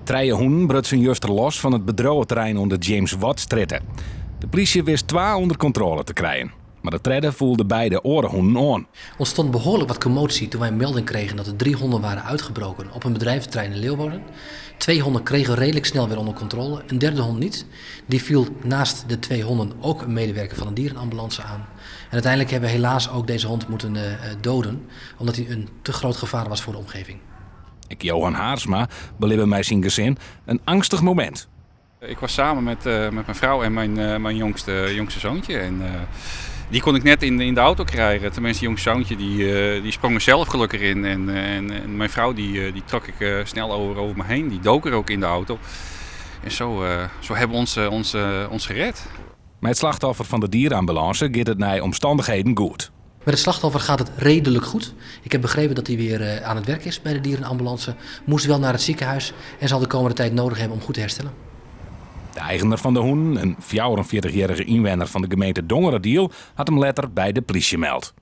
Trije hûnen brutsen juster los fan it bedriuweterrein oan de James Wattstrjitte. De plysje wist twa ûnder kontrôle te krijen, mar de tredde foel de beide oare hûnen oan. Ontstond behoorlijk wat commotie toen wij een melding kregen dat er drie honden waren uitgebroken op een bedrijventerrein in Leeuwarden. Twee honden kregen redelijk snel weer onder controle, een derde hond niet. Die viel naast de twee honden ook een medewerker van een dierenambulance aan. En uiteindelijk hebben we helaas ook deze hond moeten doden, omdat hij een te groot gevaar was voor de omgeving. Ek Johan Haarsma belibbe mei syn gesin in eangstich momint. Ik was samen met mijn vrouw en mijn jongste zoontje. En die kon ik net in de auto krijgen. Tenminste, jongste zoontje die sprong er zelf gelukkig in. En mijn vrouw die trok ik snel over me heen. Die dook er ook in de auto. En zo hebben we ons gered. Mei it slachtoffer fan de dierenambulance giet it nei omstannichheden goed. Met het slachtoffer gaat het redelijk goed. Ik heb begrepen dat hij weer aan het werk is bij de dierenambulance. Moest wel naar het ziekenhuis en zal de komende tijd nodig hebben om goed te herstellen. De eigener fan de hûnen, in 44-jierrige ynwenner fan de gemeente Dongeradiel, hat him letter by de plysje meld.